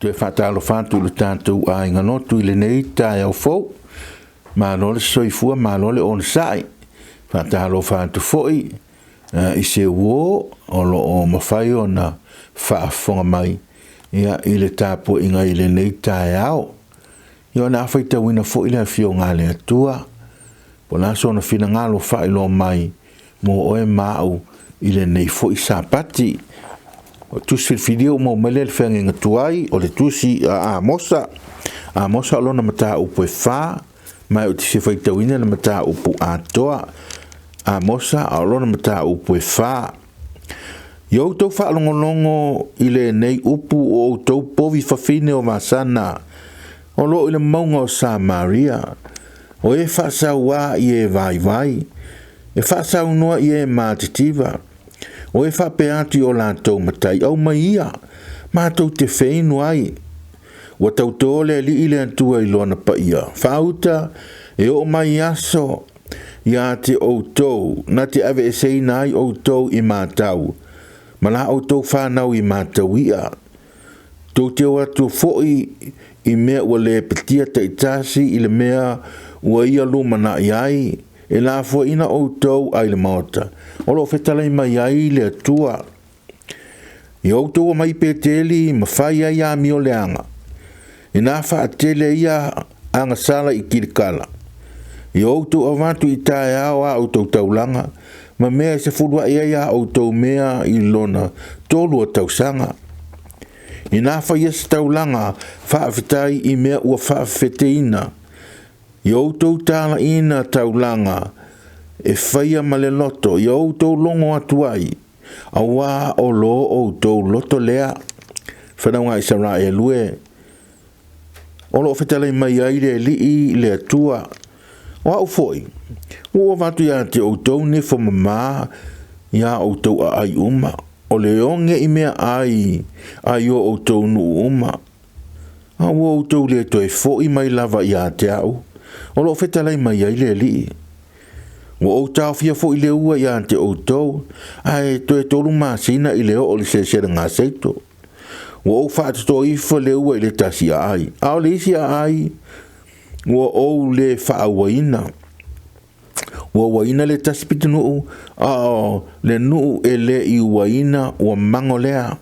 Toe faatalofa atu i lo tatou aiga lotu i lenei taeao fou. Malo le soifua malo le onosai. Faatalofa atu foi i se uo o lo o mafai ona faafofoga mai ia, i le tapuaiga i lenei taeao. Ia o le a faitauina foi le afioga a le Atua, po o le a sona finagalo faailoa mai mo oe ma au i lenei foi Sapati. O le tusi filifilia ua maua mai le feagaiga tuai, o le tusi a Amosa. Amosa o lona mataupu e 4, ma ou te fia faitauina le mataupu atoa. Amosa a o lona mataupu e 4. Ia outou faalogologo i lenei upu o outou povi fafine o Vasana, o lo o i le mauga o Samaria, o e faasauā i e vaivai, e faasaunoa i e matitiva, o e faapea atu i o latou matai, aumai ia, matou te feinu ai. Ua tautō le Alii le Atua i lona paia, faauta e oo mai aso ia te outou, na te aveeseina ai outou i matau, ma la outou whanau i matau ia. Tou te o atu foi i mea ua le petia taitasi i le mea ua ia lumanai ai, e lafoaiina outou ai le maota, o lo o fetalai mai ai le Atua. Ia outou omai i Peteli ma fai ai amio leaga, ina faatele ia agasala i Kilikala. Ia outou avatu i taeao a outou taulaga, ma mea e sefuluai ai a outou mea i lona tolu o tausaga. Ina faia se taulaga faafetai i mea ua faafefeteina, ia outou talaina taulaga e faia ma le loto, ia outou logo atu ai, auā o lo outou loto lea. Whanau Isaraelu e, o lo o fetalai mai ai le Alii le Atua. O au foi, ua ou avatu ia te outou nefo mamā ia outou aai uma, o le oge i mea ai ai o outou nuu uma, a ua outou le toe foi mai lava ia te au, o lo o fetalai mai ai le Alii. Ua ou taofia foi le ua ia te outou, ae toe 3 masina i le oo o le seleselega seito. Ua ou faatotoa ifo le ua i le tasi aai, a o le isi aai ua ou le faauaina. Ua uaina le tasi pitonuu, a o le nuu e le i uaina ua mago lea.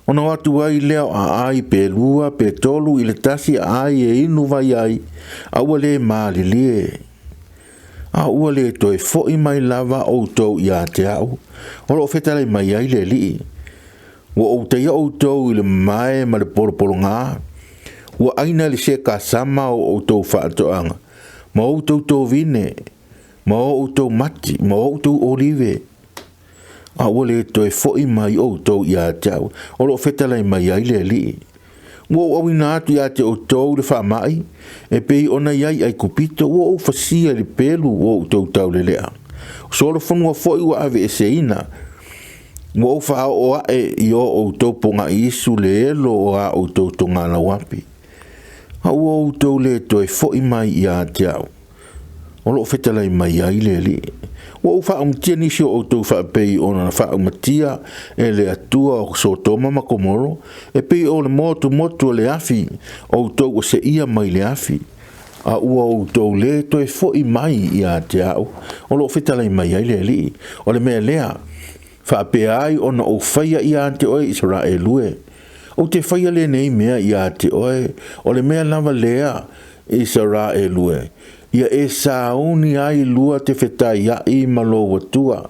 Ona o atu ai lea o aai pe 2 pe 3 i le tasi aai e inu vai ai, a ua le malilie. A ua le toe foi mai lava outou ia te au, o lo o fetalai mai ai le Alii. Ua ou taia outou i le mamae ma le polopologā, ua aina le sekasama o outou faatoaga, ma outou tovine, ma outou mati, ma outou olive. A ua le toe foi mai outou ia te au, o lo o fetalai mai ai le Alii. Ua ou auina atu ia te outou le faamai, e pei ona i ai Aikupito, ua ou fasia i le pelu o outou taulelea. O solofanua foi ua aveeseina, ua ou faaoo ae i o outou pogai isu le elo o a outou togalauapi. A ua outou le toe foi mai ia te au, o lo o fetalai mai ai le Alii. Ua ou faaumatia nisi o outou faapei ona faaumatia e le Atua o Sotoma ma Komoro, e pei o le motumotu o le afi, outou ua seia mai le afi. A ua outou le toe foi mai ia te au, o lo o fetalai mai ai le Alii. O le mea lea, faapea ai ona ou faia ia te oe Isaraelu e. Ou te faia lenei mea ia te oe, o le mea lava lea Isaraelu e. Ia e sauni ai lua te fetai ai ma lou Atua.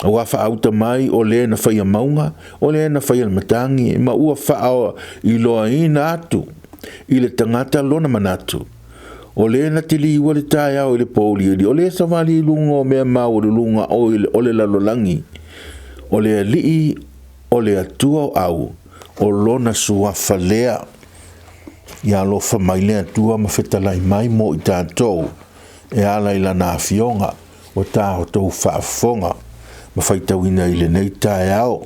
Auā faauta mai o le na faia mauga, o le na faia le matagi, ma ua faailoaina atu i le tagata lona manatu. O le na te liua le taeao i le pouliuli, o le savali i luga o mea maualuluga o le lalolagi, o le Alii o le Atua o au, o lona suafa lea. Ia alofa mai le Atua ma fetalai mai mo i tatou, e ala i lana afioga, o tatou faafofoga ma faitauina i lenei taeao.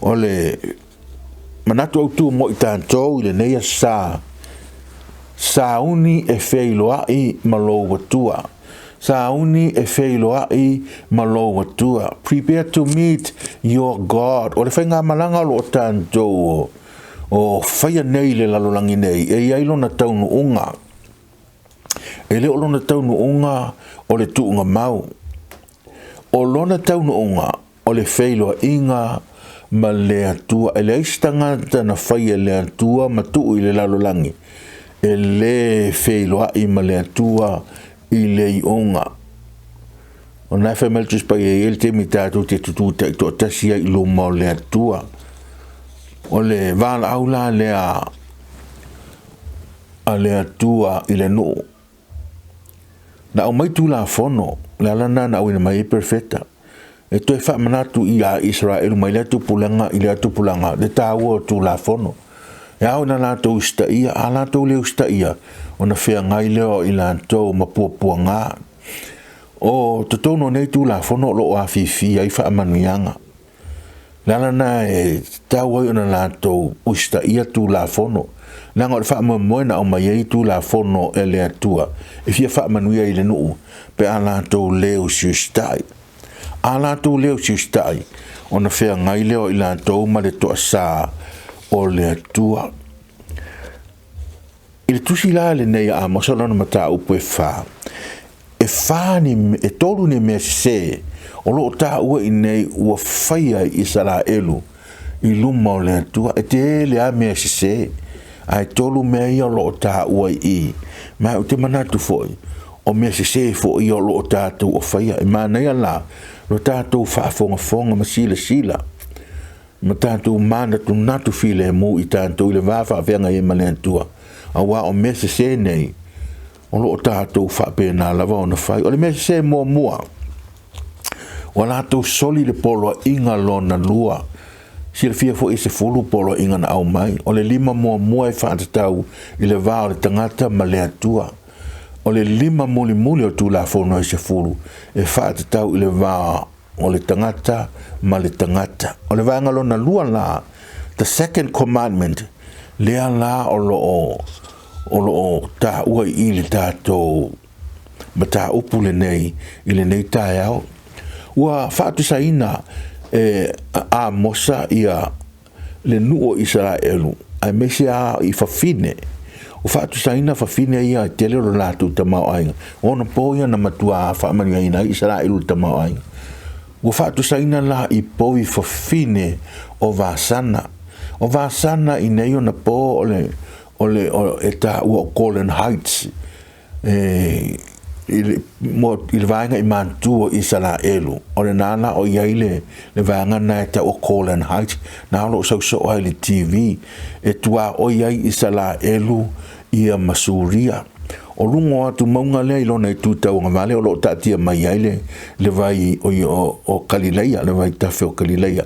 O le manatu autu mo i tatou i lenei aso, sauni e feiloai ma lou Atua. Sauni e feiloai ma lou Atua. Prepare to meet your God. O le whainga malanga o lo o tatou o faia nei i le lalolagi nei, e i ai lona taunuuga. E le o lona taunuuga o le tuuga mau. O lona taunuuga o le feiloaiga ma le Atua. E leai se tagata na faia e le Atua ma tuu i le lalolagi e lē feiloai ma le Atua i le iuga. O lena e fai mai le Tusi Paia, e i ai le taimi tatou te tutū taitoatasi ai i luma o le Atua. O le valaau la lea a le Atua i le nuu. Na aumai Tulafono, le ala lena na auina mai ai perofeta, e toe faamanatu iā Isaraelu mai lea tupulaga i lea tupulaga le taua o Tulafono. E ao ina latou usitaia, a latou le usitaia, ona feagai lea o i latou ma puapuaga. O totonu o nei Tulafono o lo o afifi ai faamanuiaga. O le ala lena e tatau ai ona latou usitaia Tulafono, leaga o le faamoemoe na aumai ai Tulafono e le Atua e fia faamanuia i le nuu pe a latou le usiusitai. A latou le usiusitai, ona feagai lea o i latou ma le toasā o le Atua. I le tusi la lenei a Amosa lona mataupu e fa, e fa ni, e tolu ni mea sesē o lo o taua i inei ua faia e Isaraelu i luma o le Atua. E tele lava mea sesē, ae tolu mea ia o lo o taua i i. Ma ou te manatu foi, o mea sesē foi ia o lo o tatou o faia. E manaia la lo tatou faafogafoga ma silasila ma tatou manatunatu filemu i tatou i le va faafeagai ai ma le Atua, auā o mea sesē nei o lo o tatou faapena lava ona fai. O le mea sesē muamua, ua latou soli le poloaiga lona lua. Silafia foi e 10 poloaiga na aumai. O le lima muamua e faatatau i le va o le tagata ma le Atua. O le lima mulimuli o Tulafono e 10 e faatatau i le va o le tagata ma le tagata. O le vaega lona lua la, the second commandment, lea la o lo o o lo o taua i i le tatou mataupu lenei i lenei taeao. Ua faatusaina e Amosa ia le nuu o Isaraelu, aemaise lava i fafine. Ua faatusaina fafine ia e tele lo latou tamaoaiga. O ona po ia na matua faamanuiaina ai Isaraelu i le tamaoaiga. Ua faatusaina la i povi fafine o Vasana. O Vasana i nei ona po o le, o le, o, e taua o Golan Heights, e, i le, mo, i le vaega i matutu o Isaraelu. O lena la o i ai le, le vaega lena e tau o Golan Heights, na o lo o sau soo ai i le TV, e tuaoi ai Isaraelu ia ma Suria. O luga o atu mauga lea i lona itu tauagavale o lo o taatia mai ai le, le vai o, o, o Kalileia, le vaitafe o Kalileia,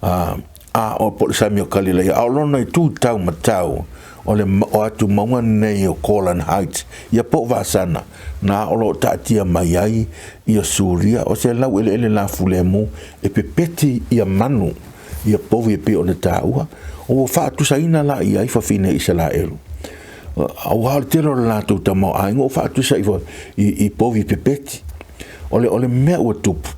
a, a o po o le sami o Kalileia. A o lona itu taumatau o le o atu mauga nei o Golan Heights, ia po o Vasana, na o lo o taatia mai ai ia Suria. O se laueleele lafulemu e pepeti ia manu ia povi e pei ona taua. Ua faatusaina la i ai fafine Isaraelu, auā o le tele o le latou tamaoaiga ua faatusa i, i, i povi pepeti. O le, o le mea ua tupu,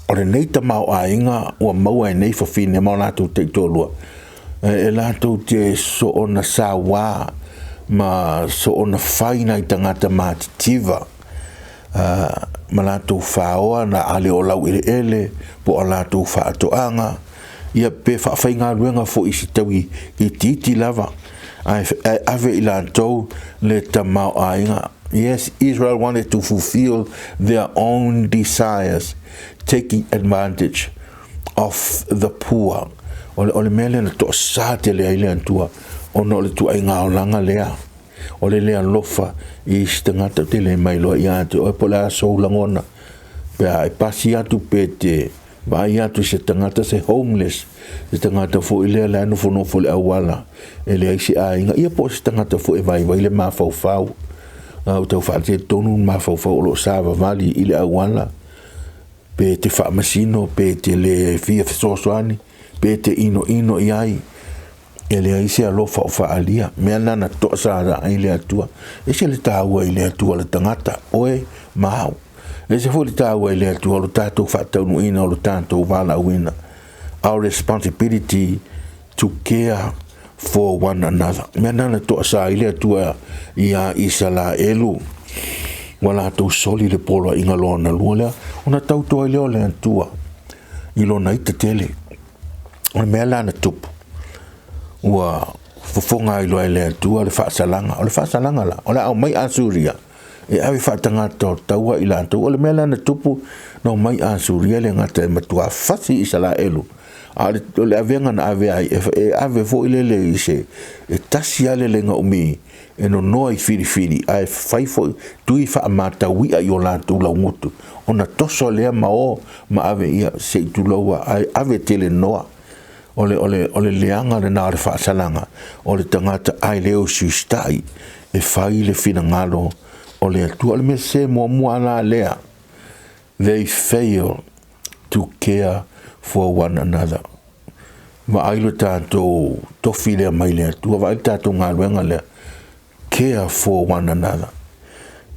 o lenei tamaoaiga ua maua e nei fafine ma o latou taitoalua, e latou te soona sauā ma soona fai nai tagata matitiva, ma latou faoa na ale o laueleele po o a latou faatoaga, ia pe faafaigaluega foi i se taui itiiti lava, ae ave i latou le tamaoaiga. Yes, Israel wanted to fulfill their own desires, taking advantage of the poor. O le, o le mea lea na toasā tele ai le Atua, ona o le tuaiga olaga lea, o le le alofa i isi tagata. Ou te le mailoa ia te oe po o le a sou lagona pe a e pasi atu pe te vaai atu i se tagata, se homeless, se tagata foi lea la e nofonofo i le auala e leai se aiga, ia po o se tagata foi e vaivai le mafaufau, a ua tau faaletonu le mafaufau o lo o savavali i le auala, pe te faamasino, pe te le fia fesoasoani, pe te inoino i ai, e leai se alofa o faaalia. Mea na na toasā ai le Atua. E ese le taua i le Atua o le tagata, oe ma au. E ese foi le taua i le Atua o lo tatou faataunuuina o lo tatou valaauina. Our responsibility to care. for one another. Mea na na toasā ai le Atua iā Isalaelu, ua latou soli le poloaiga lona lua lea, ona tauto ai lea o le Atua i lona ita tele. O le mea la na tupu, ua fofoga ai loa e le Atua le faasalaga. O le faasalaga la, o le a aumai Asuria e ave faatagata o taua i latou. O le mea la na tupu, na omai Asuria le gata e matuā fasi Isalaelu, a o le avega na ave ai, e ave foi lele i se, e tasi lava le lega umi e nonoa i filifili, ae fai foi tui faamataui'a i o latou laugutu, ona toso lea ma o ma ave ia se i tulou a, ae ave tele noa. O le, o le, o le leaga lena o le faasalaga o le tagata ae le usiusitai e fai le finagalo o le Atua. O le mea sese muamua lava la lea, they fail to care for one another. Vaai lo tatou tofi lea mai le Atua, vaai le tatou galuega lea, care for one another.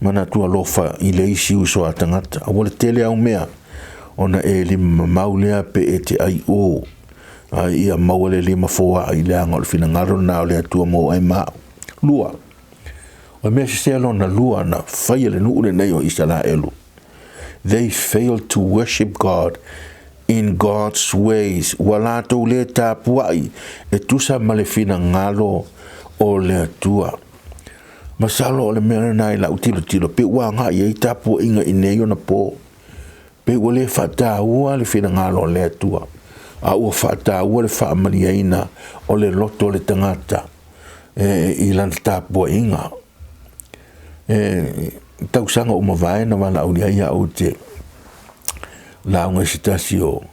Manatu alofa i le isi uso a tagata, aua le tele au mea, ona e lima mamau lea pe e te ai o, a ia maua le lima foai, leaga o le finagalo lena o le Atua mo oe ma au. Lua, o le mea sese lona lua na faia le nuu lenei o Isalaelu, they failed to worship God in God's ways, ua latou le tapuai e tusa ma le finagalo o le Atua. Masalo o le mea lena i lau tilotilo, pe ua agai ai tapuaiga i nei ona po, pe ua le faataua le finagalo o le Atua, a ua faataua le faamaliaina o le loto o le tagata e, i lana tapuaiga. E, tausaga ua mavae na valaaulia ai au te lauga i se tasi o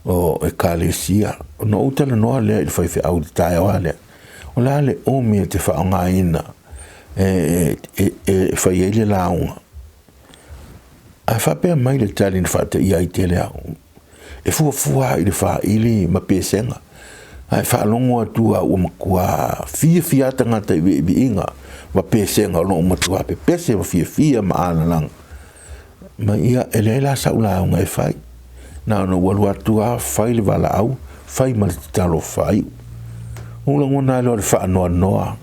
o ekalesia. Ona ou talanoa lea i le faifeau i le taeao lava lea, o le a le umi e te faaaogaina e, e, e, e fai ai le lauga? Ae faapea mai le tali na faataia ai tele au, e fuafua i le faili ma pesega. Ae faalogo atu a ua matua fiafia tagata i viiviiga ma pesega o lo o matua pepese ma fiafia ma alalaga. Ma ia, e leai la sau lauga e fai. Na ona ou alu atu lava fai le valaau, fai ma le tatalo faaiu. Ou lagona ai loa le faanoanoa.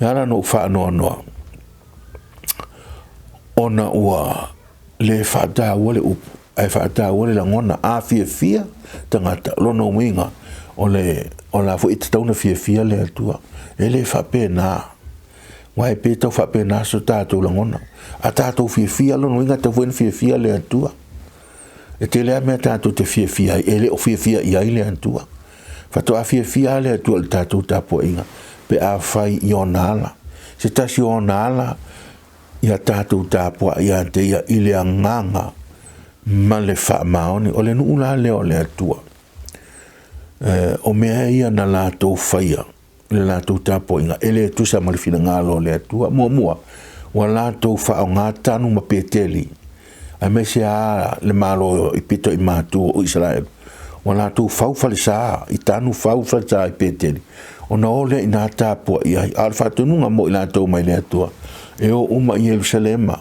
E ala ona ou faanoanoa, ona ua le faataua le upu, ae faataua le lagona. A fiafia tagata, o lona uiga, o le, o la foi e tatau ona fiafia le Atua. E le faapena. Aua e pei e tau faapena so tatou lagona. A tatou fiafia, lona uiga e tatau foi ona fiafia le Atua. E tele lava mea tatou te fiafia ai, e le o fiafia i ai le Atua. Faatoa fiafia lava le Atua i le tatou tapuaiga pe a fai i ona ala. Se tasi o ona ala, ia tatou tapuai ia te ia i le agaga ma le faamaoni. O le nuu la lea o le Atua. E, o mea ia na latou faia le latou tapuaiga e le tusa ma le finagalo o le Atua. Muamua, ua latou faaaoga tanu ma Peteli, aemaise lava le Malo i pito i matu o Isaraelu, ua latou fau falesa i tanu, fau falesa i Peteli, ona o lea i ina tapuai ai. A o le faatonuga mo i latou mai le Atua, e o uma i Ierusalema,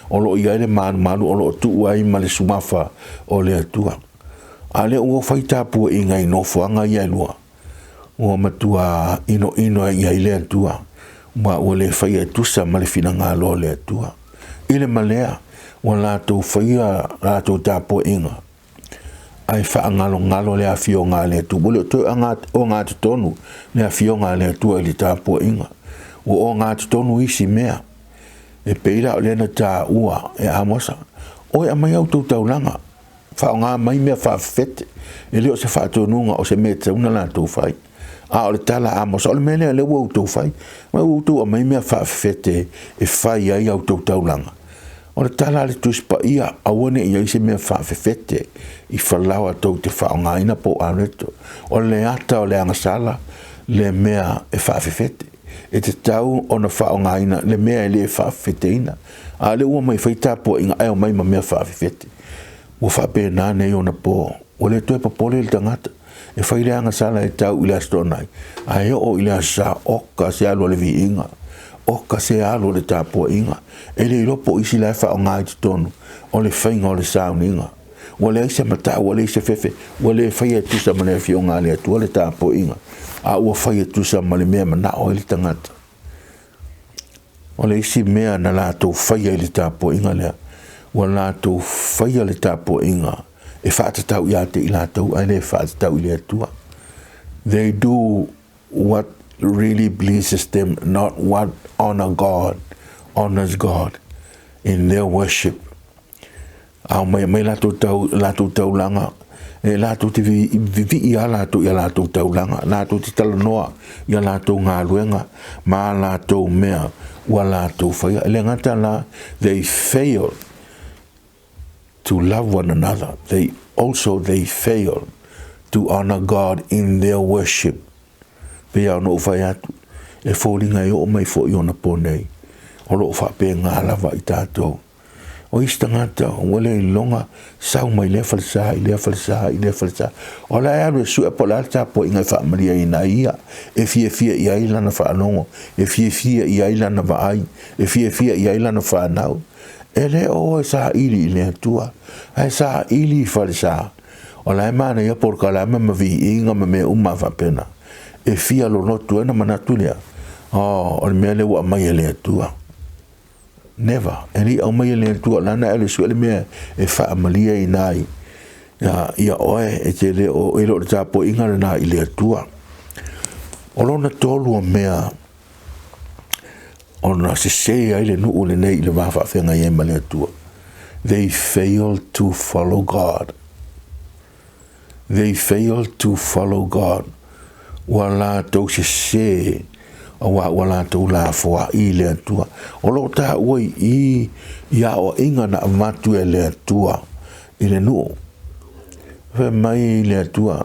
o lo o i ai le malumalu o lo o tuu ai ma le suafa o le Atua. A lea ua fai tapuaiga i nofoaga ia e lua, ua matua inoino ai i ai le Atua, ma ua le faia e tusa ma le finagalo o le Atua. I le ma lea, ua latou faia latou tapuaiga, ae faagalogalo le afioga a le Atua. Ua le o toe ogatotonu le afioga a le Atua i le tapuaiga. Ua ogatotonu isi mea. E pei la o lea na taua e Amosa, Oe aumai a outou taulaga, faaaoga mai mea faafefete. E le o se faatonuga o se mea e tatau ona latou fai. A o le tala a Amosa, o le mea lea lea ua outou fai, ua outou aumai mea faafefete e fai ai a outou taulaga. O le tala a le Tusi Paia, aua ne i i ai se mea faafefete i falaoa tou te faaaogaina po o areto. O le ata o le agasala le mea e faafefete. E tatau ona faaaogaina le mea e le faafefeteina. A o lea ua omai e fai tapuaiga ae omai ma mea faafefete. Ua faapena nei ona po, ua le toe popole le tagata e fai le agasala e tau i le Aso Toonai, ae oo i le Aso Sa, oka se alu a le viiga, oka se alu a le tapuaiga. E le iloa po o isi la e faaaoga i totonu o le faiga o le sauniga. Ua leai se matau, ua leai se fefe, ua le faia e tusa ma le Afioga a le Atua le tapuaiga, a ua fai e tusa ma le mea e manao ai le tagata. O le isi mea na latou faia i le tapuaiga lea, ua latou faia le tapuaiga e faatatau ia te i latou ae le faatatau i le Atua. They do what really pleases them, not what honor God, honors God in their worship. A omai mai latou tau, latou taulaga, e latou te vivii a latou i a latou taulaga, latou te talanoa i a latou galuega ma a latou mea ua latou faia. E le gata la, they fail to love one another, they also they fail to honor God in their worship. Pei lava ona ou fai atu, e foliga e oo mai foi i ona po nei, o lo o faapena lava i tatou. O isi tagata ua le iloga sau mai lea falesa i lea falesa i lea falesa. O la e alu e sue po o le a le tapuaiga e faamalieina ai ia, e fiafia i ai lana faalogo, e fiafia i ai lana vaai, e fiafia i ai lana fanau. E le o o e saili i le Atua, ae saili i falesa. O la e manaia polokalame ma viiga ma mea uma faapena. E fia lolotu ai ona manatu lea, oh, o le mea lea ua aumai e le Atua. Never. E le i aumaia e le Atua, o lana e alu e sue le mea e faamalieina ai ia oe, e te le o, e le o le tapuaiga lena i le Atua. O lona tolu o mea ona sese ai le nuu lenei i le va faafeagai ai ma le Atua. They fail to follow God. They fail to follow God. Ua latou sese aua ua latou lafoai i le Atua. O lo o taua i i i aoaiga na avatu e le Atua i le nuu. Fai mai le Atua,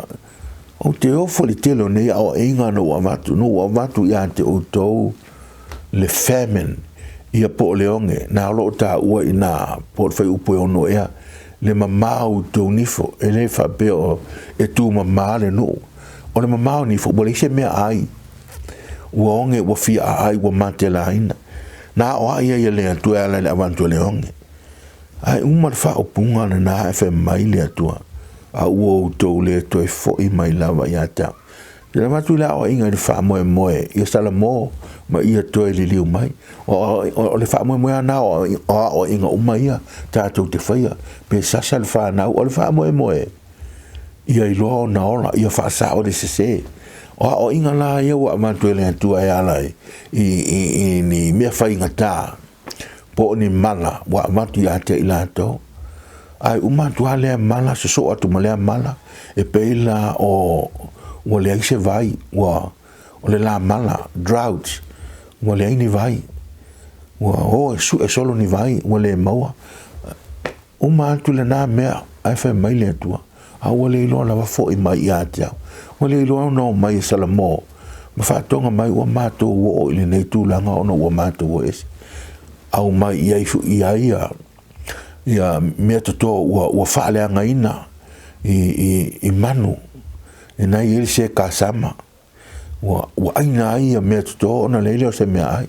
ou te ofo i le tele o nei aoaiga na ou avatu, na ou avatu ia te outou le famine, ia po o le oge, na o lo o taua i nā, po o le fuaiupu e 6 ea, le mamao i tou nifo, e le faapea o e tumama le nuu. O le mamao nifo, ua leai se mea ai, ua oge, ua fia aai, ua matelaina. Na aoai ai e le Atua e ala i le avatu e le oge. Ae uma le faaupuga lena ae fai mai le Atua, a ua outou le toe foi mai lava ia te au. Te avatu i le aoaiga i le faamoemoe ia Salamo ma ia toe liliu mai. O, o, o le faamoemoe lava na o aoaiga uma ia tatou te faia. Pe sasa le fanau, o le faamoemoe ia iloa ona ola, ia faasao le sese. O aoaiga la ia ua avatu e le Atua e ala i, i, i, i ni mea faigata po o ni mala ua avatu ia te i latou. Ae uma atu lava lea mala, sosoo atu ma lea mala, e pei la o ua leai se vai, ua o le la mala, drought, ua leai ni vai. Ua o e sue solo ni vai, ua le maua. Uma atu lena mea, ae fai mai le Atua, a ua le iloa lava foi mai ia te au. Ua le iloa ona omai e Salamo, ma faatoga mai ua matou oo i lenei tulaga ona ua matou o ese. Aumai i ai i ai ia, ia mea toto ua, ua faaleagaina i, i, i manu, e nai ai le se kasama. Ua, ua aina ai ia mea toto ona leai lea o se mea ai.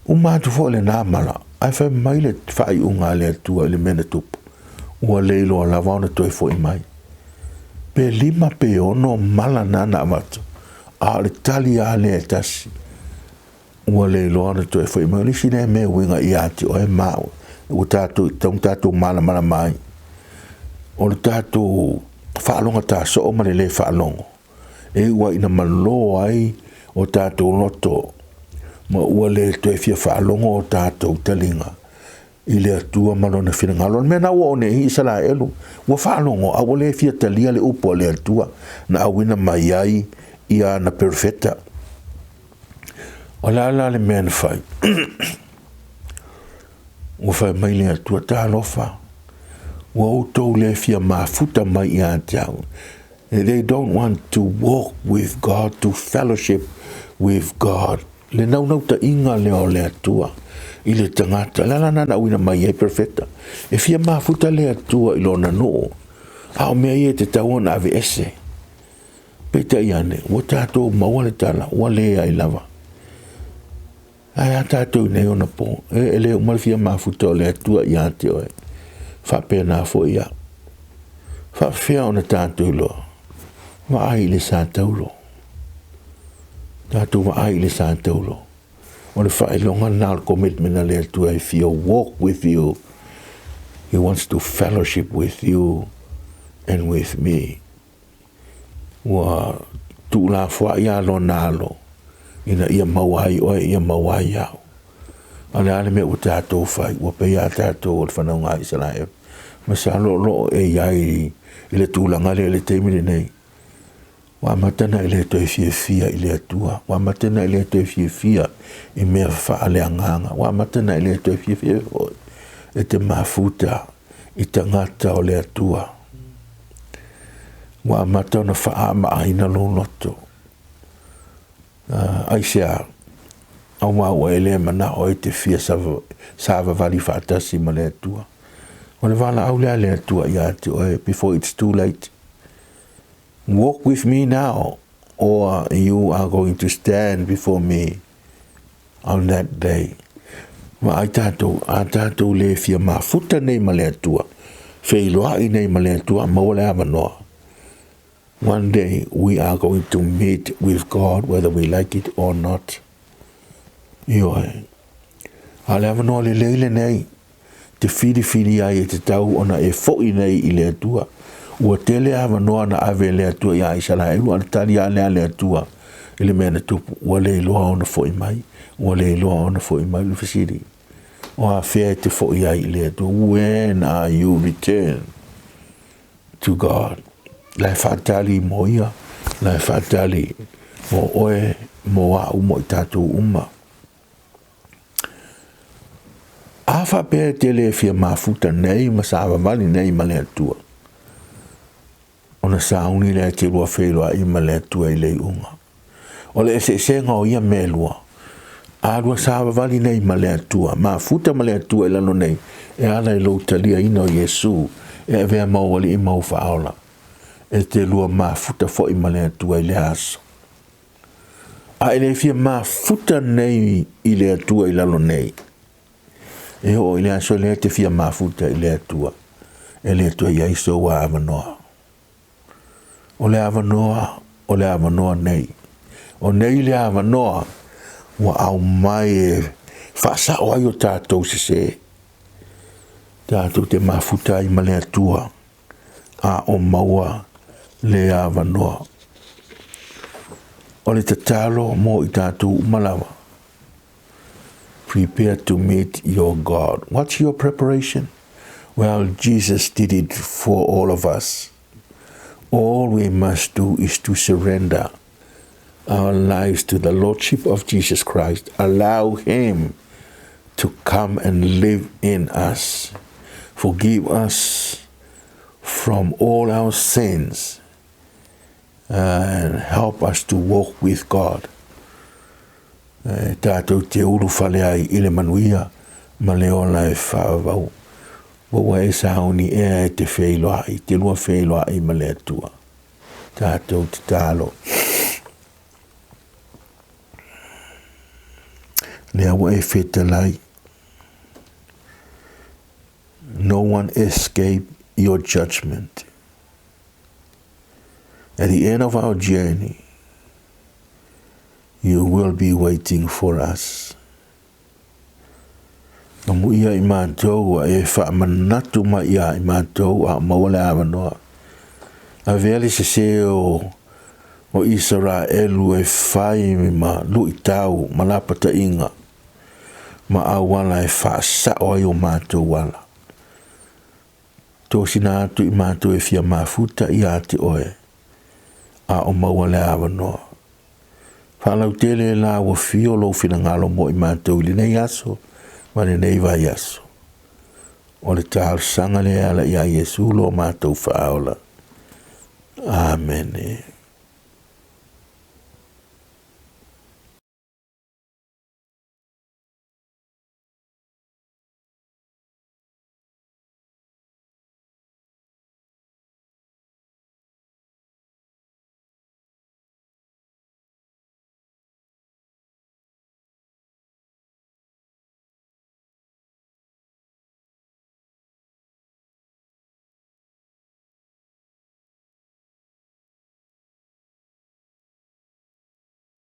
Uma atu foi lena mala, ae fai mai le faaiuga a le Atua i le mea na tupu, ua le iloa lava ona toe foi mai. Pe 5 pe 6 mala na na avatu, a o le tali lava lea e tasi, ua le iloa ona toe foi mai. O le isi lea mea e uiga ia te oe ma au, ua tatou, tatau tatou malamalama ai, o le tatou faaloga tasoo ma le le faalogo, e iu ai ina malo ai o tatou loto, ma ua le toe fia faalogo o tatou taliga i le Atua ma lona finagalo. O le mea na ua oo nei i Isaraelu, ua faalogo a ua le fia talia le upu a le Atua na auina mai ai i ana perofeta. O le a la le mea na fai? Ua fai mai le Atua, talofa, ua outou le fia mafuta mai ia te au. They don't want to walk with God, to fellowship with God. Le naunautaiga lea o le Atua i le tagata. Le ala na auina mai ai perofeta. E fia mafuta le Atua i lona nuu, a o mea ia e tatau ona aveese. Peitai ane, ua tatou maua le tala, ua leai lava. Ae a tatou i nei ona po, e, e le uma le fia mafuta o le Atua ia te oe. Faapena foi au. Faafefea ona tatou iloa? Vaai i le sa taulo. Tatou vaai i le sa taulo. O le faailoga lena o le commitment a le Atua e fia walk with you. He wants to fellowship with you and with me. Ua tuulafoai lava lona alo ina ia maua ai oe, ia maua ai au. A o le a le mea ua tatou fai? Ua pei lava tatou o le fanauga a Isaraelu. Masalo o lo o e i ai i le tulaga lea i le taimi lenei. Ua amata ona e le toe fiafia i le Atua. Ua amata ona e le toe fiafia i mea faaleagaga. Ua amata ona e le toe fiafia foi e te mafuta i tagata o le Atua. Ua amata ona faaamaaina lou loto. Aisea? Aua ua e le manao e te fia savavali faatasi ma le Atua. O le valaau lea a le Atua ia te oe, before it's too late. Walk with me now, or you are going to stand before me on that day. Vaai tatou, a tatou le fia mafuta nei ma le Atua, feiloai nei ma le Atua, maua le avanoa. One day we are going to meet with God whether we like it or not. Ioe. A le avanoa lelei lenei, te filifili ai e tatau ona e fo'i nei i le Atua. Ua tele avanoa na ave e le Atua iā Isaraelu, a o le tali lava lea a le Atua i le mea na tupu, ua le iloa ona fo'i mai, ua le iloa ona fo'i mai. O le fesili, o afea e te fo'i ai i le Atua? When are you return to God? La e faatali mo ia, la e faatali mo oe, mo a'u, mo i tatou uma. A faapea e te le fia mafuta nei ma savavali nei ma le Atua, ona sauni lea e te lua feiloai ma le Atua i le iuga. O le eseesega o ia mea e lua, a lua savavali nei ma le Atua, mafuta ma le Atua i lalo nei, e ala i lou taliaina o Iesu e avea ma ou Alii ma ou Faaola, e te lua mafuta foi ma le Atua i lea aso. A e le fia mafuta nei i le Atua i lalo nei, e oo i le aso lea e te fia mafuta i le Atua, e le toe i ai sou avanoa. O le avanoa, o le avanoa nei. O nei le avanoa ua aumai e faasao ai o tatou sesē, tatou te mafuta ai ma le Atua. a o maua le avanoa. O le tatalo mo i tatou uma lava. Prepare to meet your God. What's your preparation? Well, Jesus did it for all of us. All we must do is to surrender our lives to the Lordship of Jesus Christ. Allow Him to come and live in us. Forgive us from all our sins and help us to walk with God. E tātou te ulufale ai i le manuia ma le ola e faavavau. Ua e sauni ea e te feiloai, te lua feiloai ma le Atua. Tātou tatalo. Lea ua e fetalai. No one escape your judgment. At the end of our journey, you will be waiting for us. Amuia i matou ua e faamanatu mai iā i matou a o maua le avanoa. Avea le sesē o o Isaraelu e fai ma luitau ma lapataiga ma auala e faasao ai o matou ala. Tosina atu i matou e fia mafuta iā te oe a o maua le avanoa. Faalautele e la ua fio lou finagalo mo i matou i lenei aso ma lenei vaiaso. O le talosaga lea e ala iā Iesu lo matou Faaola. Amene.